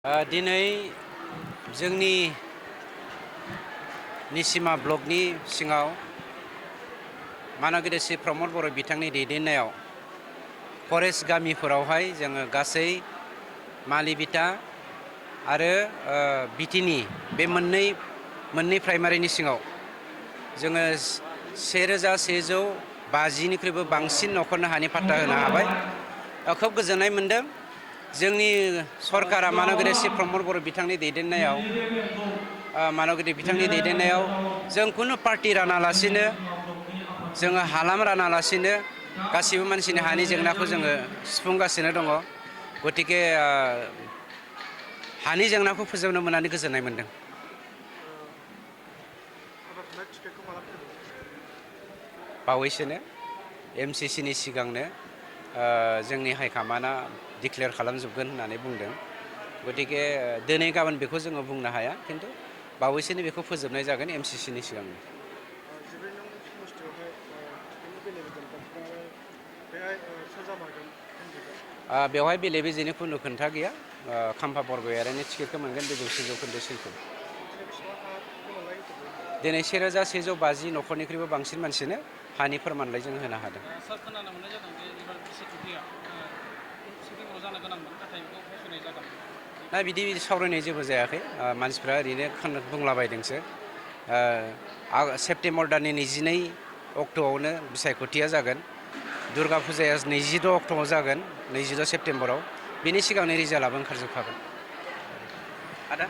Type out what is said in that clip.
दिनै जोंनि निसिमा ब्लकनि सिङाव मानगोरि श्री प्रमद बर' बिथांनि दैदेननायाव फरेस्ट गामिफोरावहाय जोङो गासै मालिबिटा आरो बिटिनि बे मोननै प्राइमारिनि सिङाव जोङो 1150निख्रुइबो बांसिन न'खरनो हानि पाट्टा होनो हाबाय। खोब गोजोननाय मोन्दों। जोंनि सरकारा मानगोरि श्री प्रमद बर' बिथांनि दैदेननायाव जों खुनु पार्टि रानालासिनो जोङो हालाम रानालासिनो गासिबो मानसिनि हानि जेंनाखौ जोङो सुफुंगासिनो दङ। गतिके हानि जेंनाखौ फोजोबनो मोननानै गोजोननाय मोन्दों। बावैसोनो MCCनि सिगांनो जोंनि हाइकामान्डआ डिक्लेयार खालामजोबगोन होननानै बुंदों। गतिके दिनै गाबोन बेखौ जोङो बुंनो हाया, खिन्थु बावैसोनो बेखौ फोजोबनाय जागोन MCCनि सिगांनो। बेवहाय बेले बेजेनि खुनु खोथा गैया। खाम्फा बरगयारिनि टिकेटखौ मोनगोन, बे 100% सैथो। दिनै 1150 न'खरनिख्रुइबो बांसिन मानसिनो हानि फोरमानलाइ जों होनो हादों। सार, खोनानो मोननाय जादों जे एबार बिसायख'थिया सेप्तेम्बराव जानो गोनांमोन, नाथाय बेखौ फावसयनाय जादों। दा बिदि सावरायनाय जेबो जायाखै। मानसिफ्रा ओरैनो बुंलाबायदोंसो। सेप्तेम्बर दाननि 22 अक्ट'आवनो बिसायख'थिया जागोन। दुर्गा फुजाया 26 अक्ट'आव जागोन, 26 सेप्तेम्बराव। बिनि सिगांनो रिजाल्टआबो ओंखारजोबखागोन। आदा